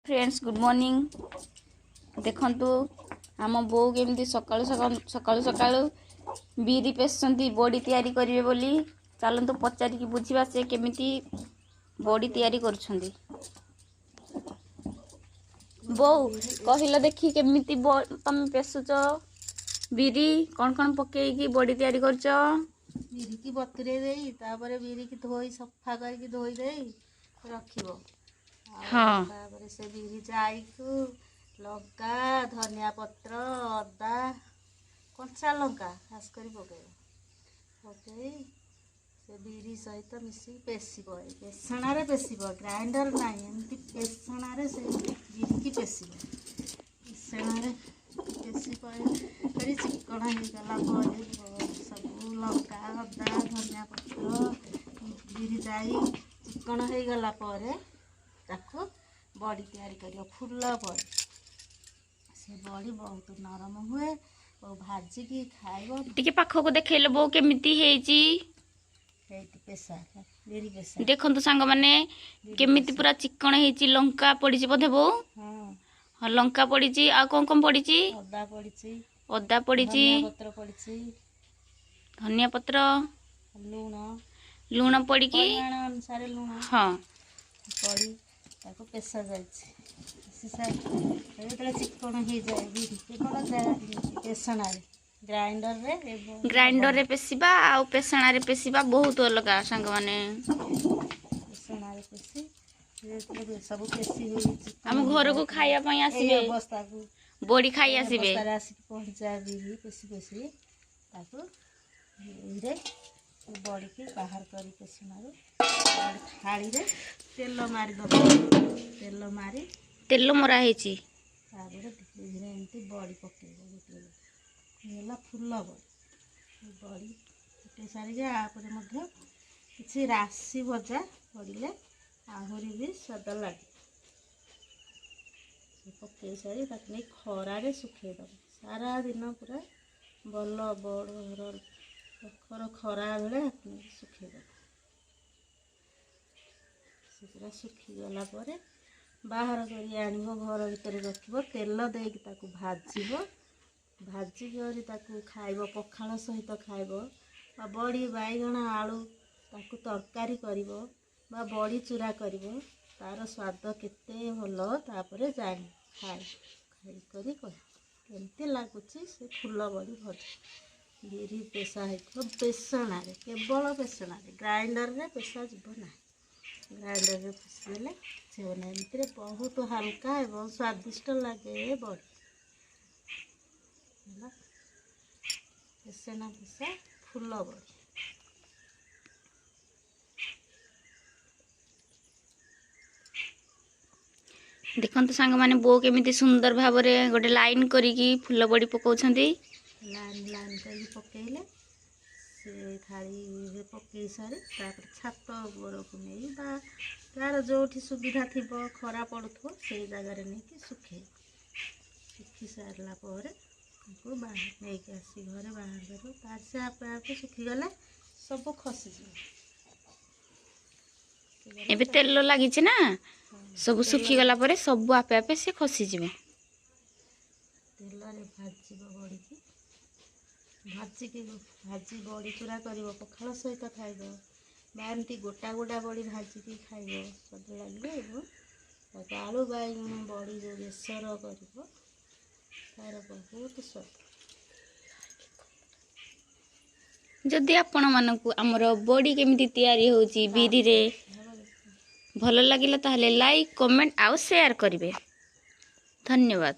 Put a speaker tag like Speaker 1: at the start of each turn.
Speaker 1: Friends, good morning. ଦେଖନ୍ତୁ, ଆମ ବୋଉ କେମିତି ସକାଳୁ ସକାଳୁ ସକାଳୁ ସକାଳୁ ବିରି ପେଶୁଛନ୍ତି ବଡ଼ି ତିଆରି କରିବେ ବୋଲି। ଚାଲନ୍ତୁ ପଚାରିକି ବୁଝିବା ସେ କେମିତି ବଡ଼ି ତିଆରି କରୁଛନ୍ତି। ବୋଉ, କହିଲ ଦେଖି, କେମିତି ତମେ ପେଶୁଛ ବିରି? କ'ଣ କ'ଣ ପକେଇକି ବଡ଼ି ତିଆରି କରୁଛ?
Speaker 2: ବିରିକି ବତୁରେଇ ଦେଇ, ତାପରେ ବିରିକି ଧୋଇ, ସଫା କରିକି ଧୋଇ ଦେଇ ରଖିବ। ତାପରେ ସେ ବିରି ଜାଇକୁ ଲଙ୍କା, ଧନିଆ ପତ୍ର, ଅଦା, କଞ୍ଚା ଲଙ୍କା ଖାସ କରି ପକେଇବ। ପକେଇ ସେ ବିରି ସହିତ ମିଶିକି ପେଶିବ। ଏ ପେଷଣାରେ ପେଶିବ, ଗ୍ରାଇଣ୍ଡର ନାହିଁ। ଏମିତି ପେଷଣାରେ ସେ ବିରିକି ପେଶିବ। ପେଷଣାରେ ପେଶି କରି ଚିକଣ ହେଇଗଲା ପରେ, ସବୁ ଲଙ୍କା, ଅଦା, ଧନିଆ ପତ୍ର, ବିରି ଜାଇ ଚିକଣ ହେଇଗଲା ପରେ ତାକୁ ବଡ଼ି ତିଆରି କରିବ, ଫୁଲ ବଡ଼ି। ସେ ବଡ଼ି ବହୁତ ନରମ ହୁଏ ଓ ଭାଜିକି ଖାଇବ।
Speaker 1: ଟିକେ ପାଖକୁ ଦେଖେଇଲେ ବୋଉ, କେମିତି ହେଇଛି?
Speaker 2: ହେଇଟି ପେଶା, ବିରି ପେଶା।
Speaker 1: ଦେଖନ୍ତୁ ସାଙ୍ଗମାନେ, କେମିତି ପୁରା ଚିକଣ ହେଇଛି। ଲଙ୍କା ପଡ଼ିଛି ବୋଧେ ବୋଉ?
Speaker 2: ହଁ।
Speaker 1: ହଁ, ଲଙ୍କା ପଡ଼ିଛି। ଆଉ କ'ଣ କ'ଣ ପଡ଼ିଛି?
Speaker 2: ଅଦା ପଡ଼ିଛି।
Speaker 1: ଅଦା ପଡ଼ିଛି।
Speaker 2: ଧନିଆ ପତ୍ର ପଡ଼ିଛି।
Speaker 1: ଧନିଆ ପତ୍ର।
Speaker 2: ଲୁଣ।
Speaker 1: ଲୁଣ ପଡ଼ିକି।
Speaker 2: ପରିମାଣ ଅନୁସାରେ ଲୁଣ ପଡ଼ି ତାକୁ ପେଶା ଯାଇଛି। ପେଶି ସାରି ଯେତେବେଳେ ଚିକଣ ହେଇଯାଏ ବିରି, କେବଳ ପେଷଣାରେ, ଗ୍ରାଇଣ୍ଡରରେ।
Speaker 1: ଗ୍ରାଇଣ୍ଡରରେ ପେଶିବା ଆଉ ପେଷଣାରେ ପେଶିବା ବହୁତ ଅଲଗା ସାଙ୍ଗମାନେ।
Speaker 2: ପେଷଣାରେ ପେଶି ଯେତେବେଳେ ସବୁ ପେଶି ହେଇଛି,
Speaker 1: ଆମ ଘରକୁ ଖାଇବା ପାଇଁ ଆସିବେ।
Speaker 2: ଅବସ୍ଥାକୁ
Speaker 1: ବଡ଼ି ଖାଇ ଆସିବେ।
Speaker 2: ଅବସ୍ଥାରେ ଆସିକି ପହଞ୍ଚାଏ ବିରି ପେଶି ପେଶି, ତାକୁ ଇରେ ବଡ଼ିକି ବାହାର କରି ପେଷଣାରୁ ଥାଳିରେ ତେଲ ମାରିଦେବ। ତେଲ ମାରି
Speaker 1: ତେଲ ମରା ହେଇଛି।
Speaker 2: ତାପରେ ଧୀରେ ଧୀରେ ଏମିତି ବଡ଼ି ପକେଇବ ଗୋଟିଏ ଗୋଟିଏ। ହେଲା ଫୁଲ ବଡ଼ି। ବଡ଼ି ପକେଇ ସାରିକି ତାପରେ ମଧ୍ୟ କିଛି ରାଶି ଭଜା ପଡ଼ିଲେ ଆହୁରି ବି ସ୍ୱାଦ ଲାଗେ। ପକେଇ ସାରି ତାକୁ ନେଇ ଖରାରେ ଶୁଖେଇଦେବ ସାରା ଦିନ ପୁରା। ଭଲ ବଡ଼ ପ୍ରଖର ଖରା ବେଳେ ତାକୁ ନେଇକି ଶୁଖେଇଦେବ। ସେ ପୁରା ଶୁଖିଗଲା ପରେ ବାହାର କରି ଆଣିବ, ଘର ଭିତରେ ରଖିବ, ତେଲ ଦେଇକି ତାକୁ ଭାଜିବ। ଭାଜି କରି ତାକୁ ଖାଇବ, ପଖାଳ ସହିତ ଖାଇବ ବା ବଡ଼ି, ବାଇଗଣ, ଆଳୁ ତାକୁ ତରକାରୀ କରିବ ବା ବଡ଼ି ଚୁରା କରିବ। ତାର ସ୍ୱାଦ କେତେ ଭଲ, ତାପରେ ଜାଣି ଖାଇ ଖାଇ କରି କହିବ କେମିତି ଲାଗୁଛି ସେ ଫୁଲ ବଡ଼ି ଭଜା। ବିରି ପେଶା ହେଇଥିବ ପେଷଣାରେ, କେବଳ ପେଷଣାରେ, ଗ୍ରାଇଣ୍ଡରରେ ପେଶା ଯିବ ନାହିଁ। ଗ୍ରାଇଣ୍ଡରରେ ପେଶିଦେଲେ କିଛି ହେବ ନାହିଁ। ଏମିତିରେ ବହୁତ ହାଲକା ଏବଂ ସ୍ୱାଦିଷ୍ଟ ଲାଗେ ବଡ଼ି। ହେଲା ପେଷଣା ପେଶା ଫୁଲ ବଡ଼ି।
Speaker 1: ଦେଖନ୍ତୁ ସାଙ୍ଗମାନେ, ବୋଉ କେମିତି ସୁନ୍ଦର ଭାବରେ ଗୋଟେ ଲାଇନ୍ କରିକି ଫୁଲ ବଡ଼ି ପକାଉଛନ୍ତି।
Speaker 2: ଲାଇନ୍ ଲାଇନ୍ କରିକି ପକେଇଲେ ସେ ଥାଳିରେ ପକେଇ ସାରି ତାପରେ ଛାତ ଉପରକୁ ନେଇ ବା ଯାହାର ଯେଉଁଠି ସୁବିଧା ଥିବ, ଖରା ପଡ଼ୁଥିବ, ସେଇ ଜାଗାରେ ନେଇକି ଶୁଖେଇବ। ଶୁଖି ସାରିଲା ପରେ ତାକୁ ବାହାର ନେଇକି ଆସି ଘରେ ବାହାର କରିବ। ତାର ସେ ଆପେ ଆପେ ଶୁଖିଗଲେ ସବୁ ଖସିଯିବ।
Speaker 1: ଏବେ ତେଲ ଲାଗିଛି ନା, ସବୁ ଶୁଖିଗଲା ପରେ ସବୁ ଆପେ ଆପେ ସେ ଖସିଯିବ।
Speaker 2: ତେଲରେ ଭାଜିବ ବଡ଼ିକି। ଭାଜିକି ଭାଜି ବଡ଼ି ଚୁରା କରିବ, ପଖାଳ ସହିତ ଖାଇବ ବା ଏମିତି ଗୋଟା ଗୋଟା ବଡ଼ି ଭାଜିକି ଖାଇବ, ସ୍ୱାଦ ଲାଗିବ। ଏବଂ ତାକୁ ଆଳୁ, ବାଇଗଣ, ବଡ଼ି ଯେଉଁ ବେସର କରିବ, ତାର ବହୁତ ସ୍ୱାଦ।
Speaker 1: ଯଦି ଆପଣମାନଙ୍କୁ ଆମର ବଡ଼ି କେମିତି ତିଆରି ହେଉଛି ବିରିରେ ଭଲ ଲାଗିଲା, ତାହେଲେ ଲାଇକ୍, କମେଣ୍ଟ ଆଉ ସେୟାର କରିବେ। ଧନ୍ୟବାଦ।